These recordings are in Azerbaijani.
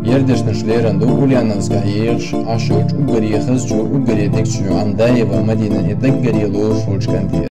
Ердешныш Леранду Ульяновска Ирш, Ашуч, Угори, Хызчу, Угори, Дикчу, Андаева, Мадина, Идаггари, Луш, Учканти.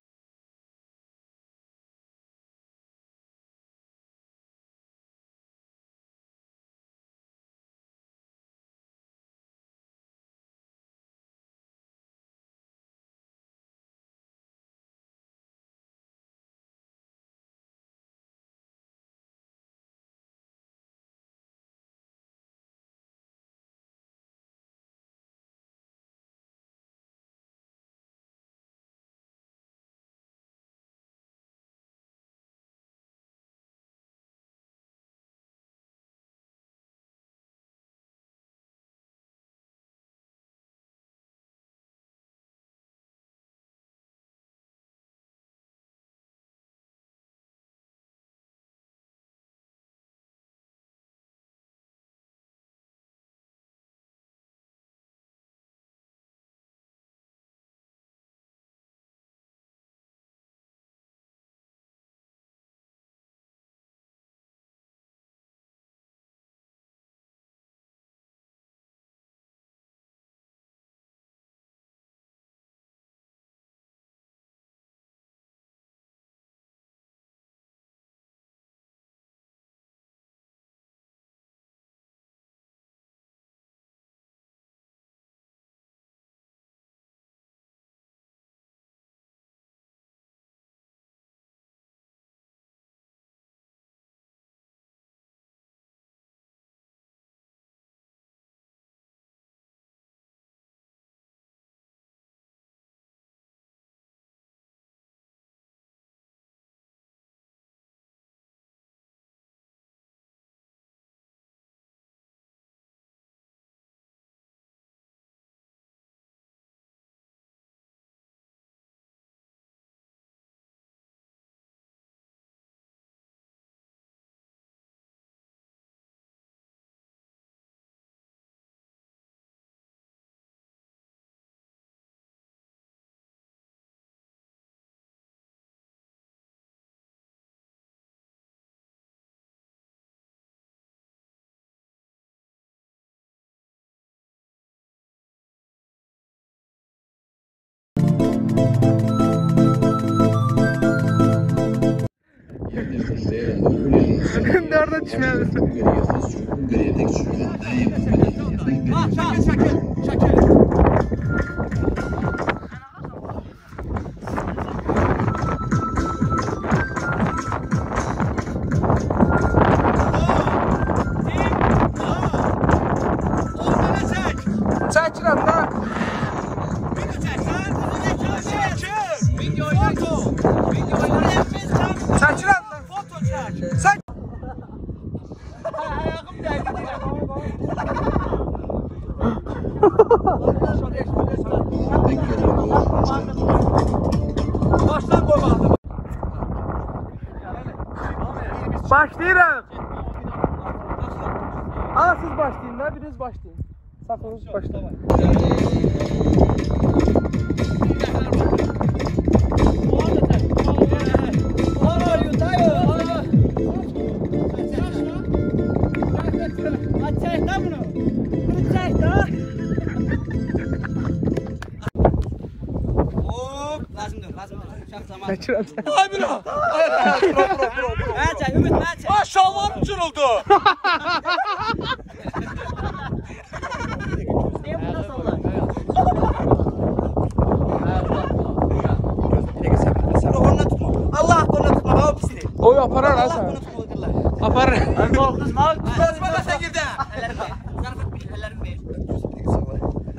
Nerede düşməlisin? Şəkil, şəkil. Çəkirəm da. Çəkirəm da. Foto çək. Sən ayağım dəydi deyirəm. Başdan qoymalıdır. Başlayıram. Ana siz başlayın da, biriniz başlayın. Saxınız başlayın. Çəkirəm sən. Ay bura! Ay, bura, bura, bura, bura. Mənə çək, Ümid, mənə çək. Ay, şalvarım cırıldı. Niyə bunu sallar? Onunla tutma. Allah haqqı onunla tutma, o pisdir. Oy, aparar ha sən. Allah haqqı tutma, o qırlar. Aparar. Qorxdunuz, ha? Tutma da sən girdə. Əllərimi ver. Zarafat bir, əllərimi ver.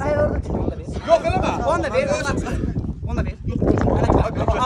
Ay, orada tutma, onu da ver. Yox, eləmə. Onu da ver, onu da.